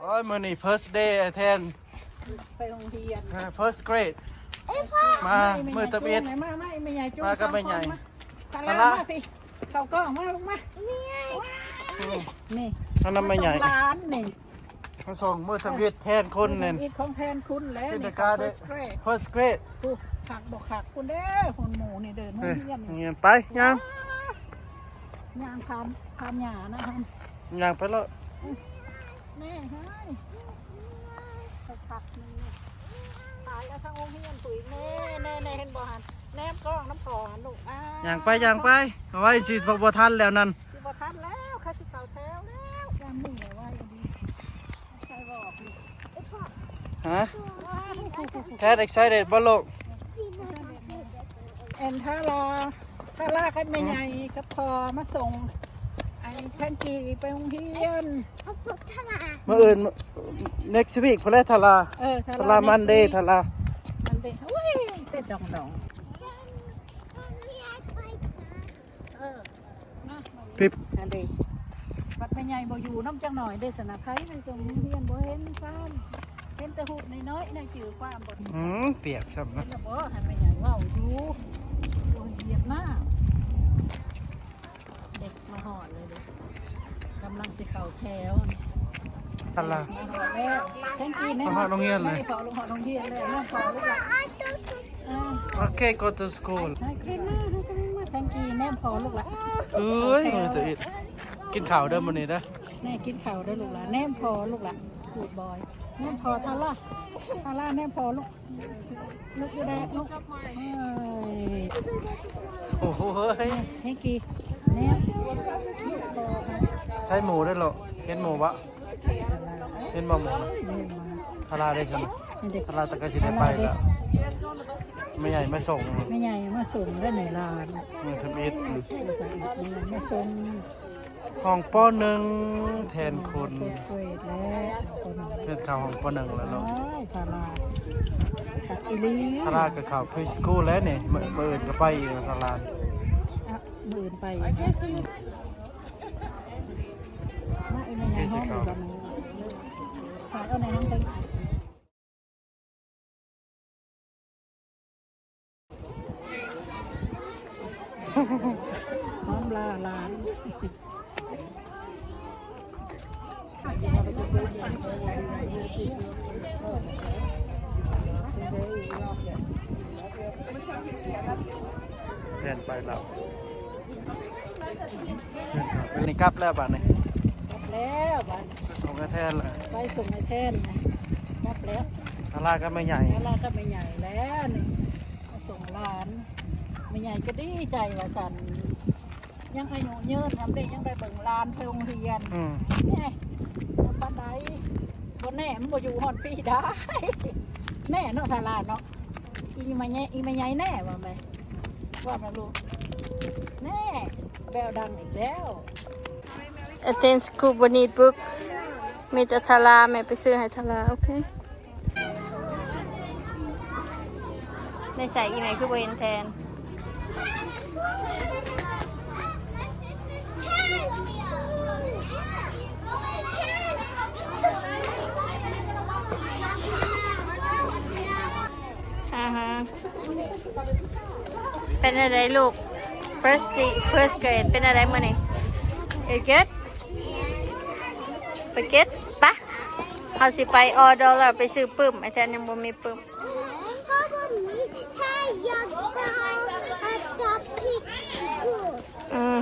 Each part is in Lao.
ໂອ້ຍ ມື້ນີ້ first day ແທນ ໄປໂຮງຮຽນ ເອີ first grade ເອີຍພໍ່ ມາມື້ທຳອິດ ມາ ມາ ແມ່ໃຫຍ່ ມາກັບແມ່ໃຫຍ່ ຕາລາ ຕາລາ ມາພີ່ ເຂົ້າກ້ອງມາ ລູກມາ ນີ້ ນີ້ ມານຳແມ່ໃຫຍ່ ມາສົ່ງຫຼານນີ້ ມາສົ່ງມື້ທຳອິດແທນຄຸນນັ້ນ ມື້ທຳອິດຂອງແທນຄຸນແລ້ວ ນີ້ ເຂົ້າ first grade first grade ຜູ້ຄັກບໍ່ຄັກພຸ້ນເດີ ຄົນໝູ່ນີ້ເດີ ໂຮງຮຽນ ໂຮງຮຽນ ໄປຍ່າງ ຍ່າງຜ່ານ ຜ່ານຫຍ້ານະ ຍ່າງໄປເລີຍ ແນ່ເຮີ້ຍ ຄັກໆ ນີ້ ຕາຍແລ້ວ ທາງໂຮງຮຽນ ປຸ້ຍ ແນ່ໆ ເຫັນບໍ່ຫັ້ນ ແນມກ້ອງນຳພໍ່ຫັ້ນລູກ ອ່າ ຍ່າງໄປ ຍ່າງໄປ ເອົາໄວ້ຊິບໍ່ທັນແລ້ວນັ້ນ ຊິບໍ່ທັນແລ້ວ ເຂົາຊິເຂົ້າແຖວແລ້ວ ຍາມນີ້ແຫຼະໄວດີ ໃສ່ບອກ ຮະ ແທນ excited ບໍ່ລູກ ແອນ ທາລາ ທາລາກັບແມ່ໃຫຍ່ກັບພໍ່ມາສົ່ງ ໄອ້ແທງກີໄປໂຮງຮຽນ ມື້ອື່ນ next week ພຸ້ນແຫຼະ ທາລາ ເອີ ທາລາ Monday ທາລາ Monday ໂອ້ຍ ເຕັ້ນດອງໆ ເອີ ມາ ພິບ ອັນເດ ບັດແມ່ໃຫຍ່ບໍ່ຢູ່ນຳຈັກໜ່ອຍເດ້ ສະນະ ໃຜໄປສົ່ງໂຮງຮຽນ ບໍ່ເຫັນຊ້ຳ ເຫັນແຕ່ຮູບນ້ອຍໆ ໃນຈື່ຄວາມບໍ່ ອືມ ປຽກຊ້ຳນະ ເຫັນແລ້ວບໍ່ ໃຫ້ແມ່ໃຫຍ່ເວົ້າຢູ່ ໂດນຫຽບໜ້າ ເດັກມາຮອດເລີຍເດ້ ກຳລັງຊິເຂົ້າແຖວ ທັນລະ ມາຮອດແລ້ວ ແທງກີ ມາຮອດໂຮງຮຽນເລີຍ ແມ່ພໍລົງຮອດໂຮງຮຽນແລ້ວ ແມ່ພໍລົງຮອດ ໂອເຄ go to school ແທງກີ ແນມພໍລູກຫຼາ ເອີຍ ມື້ທຳອິດ ກິນເຂົ້າເດີມື້ນີ້ເດີ ແນ່ ກິນເຂົ້າເດີລູກຫຼາ ແນມພໍລູກຫຼາ Good boy ແນມພໍ ທາລາ ທາລາ ແນມພໍລູກ ລູກຢູ່ໃດລູກ ເອີຍ ໂອ້ຍ ແທງກີ ແນມ ໃສ່ໝູ່ເດີລູກ ເຫັນໝູ່ບໍ່? ເຫັນບໍ່ໝູ່? ທາລາເດ້ຊັ້ນ ທາລາຕະກະຊິໄດ້ໄປແລ້ວ ແມ່ໃຫຍ່ມາສົ່ງ ແມ່ໃຫຍ່ມາສົ່ງເດີໃນລານ ມື້ທຳອິດ ມາສົ່ງ ຫ້ອງ ປໍໜຶ່ງ ແທນຄຸນ ເພິ່ນເຂົ້າຫ້ອງ ປໍໜຶ່ງ ແລ້ວເນາະ ທາລາ ຄັກອີ່ຫຼີ ທາລາກໍເຂົ້າ preschool ແລ້ວນີ້ ມື້ ມື້ອື່ນກໍໄປອີກ ທາລາ ມື້ອື່ນໄປ ມາອີ່ແມ່ໃຫຍ່ ຫ້ອງ ຝາກເອົາໃນຫ້ອງເບິ່ງ ຫອມລາຫຼານ ແທນໄປແລ້ວ. ນີ້ກັບແລ້ວບາດນີ້ ກັບແລ້ວບາດ ໄປສົ່ງໃຫ້ແທນແລ້ວ ໄປສົ່ງໃຫ້ແທນ ກັບແລ້ວ ທາລາກັບແມ່ໃຫຍ່ ທາລາກັບແມ່ໃຫຍ່ແລ້ວນີ້ ມາສົ່ງຫຼານ ແມ່ໃຫຍ່ກໍດີໃຈວ່າຊັ້ນ ຍັງອາຍຸຍືນນຳເດ້ ຍັງໄດ້ເບິ່ງຫຼານໄປໂຮງຮຽນ ອືມ ແນ່ ປານໃດ ບໍ່ແນ່ ມັນບໍ່ຢູ່ຮອດປີດາ ແນ່ເນາະ ທາລາເນາະ ອີແມ່ໃຫຍ່ ອີແມ່ໃຫຍ່ແນ່ວ່າແມ່ ວ່າແມ່ລູກ ແນ່ ແວວດັງອີກແລ້ວ Athens school ບໍ່ need book ມີແຕ່ທາລາ ແມ່ໄປຊື້ໃຫ້ທາລາ ໂອເຄ ໃນໃສ ອີແມ່ຄືບໍ່ເຫັນແທນ ອາຮະ ເປັນຈັ່ງໃດລູກ first day first grade ເປັນຈັ່ງໃດມື້ນີ້ It good? It good? ປະ ເຮົາຊິໄປ All Dollar ໄປຊື້ປຶ້ມ ໄອ້ແທນຍັງບໍ່ມີປຶ້ມ ເພາະວ່າມີ ຖ້າຢາກໄດ້ ອື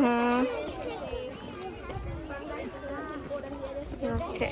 ຮຶ ໂອເຄ.